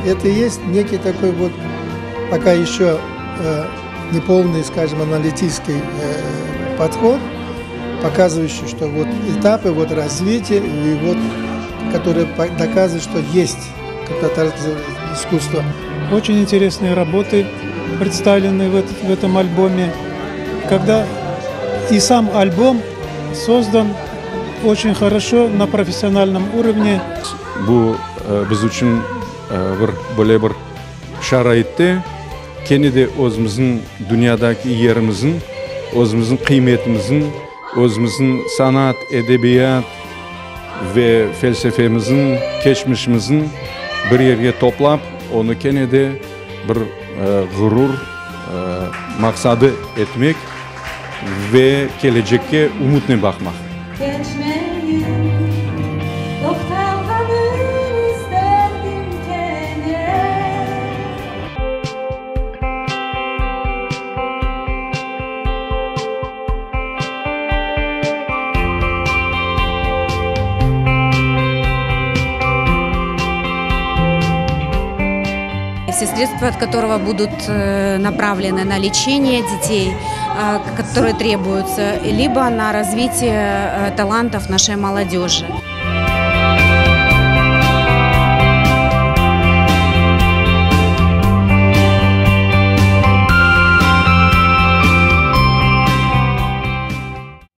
Это и есть некий такой вот пока еще неполный, скажем, аналитический подход, показывающий, что вот этапы вот развития, и вот, которые доказывают, что есть татарское искусство. Очень интересные работы представлены в, в этом альбоме. Когда и сам альбом создан очень хорошо на профессиональном уровне. Bu biz içün bir böyle bir şaraitte kene de özümizniñ dünyadaki yerimizniñ, özümizniñ qıymetimizniñ, özümizniñ sanat, edebiyat ve felsefemizniñ, keçmişimizniñ bir yerge toplap, onı kene de bir ğurur maqsadı etmek ve kelecekke ümütnen baqmaq. Keçmeyip toqtalğanın isterdim kene. Все средства от которого будут направлены на лечение детей, которые требуются, либо на развитие талантов нашей молодежи.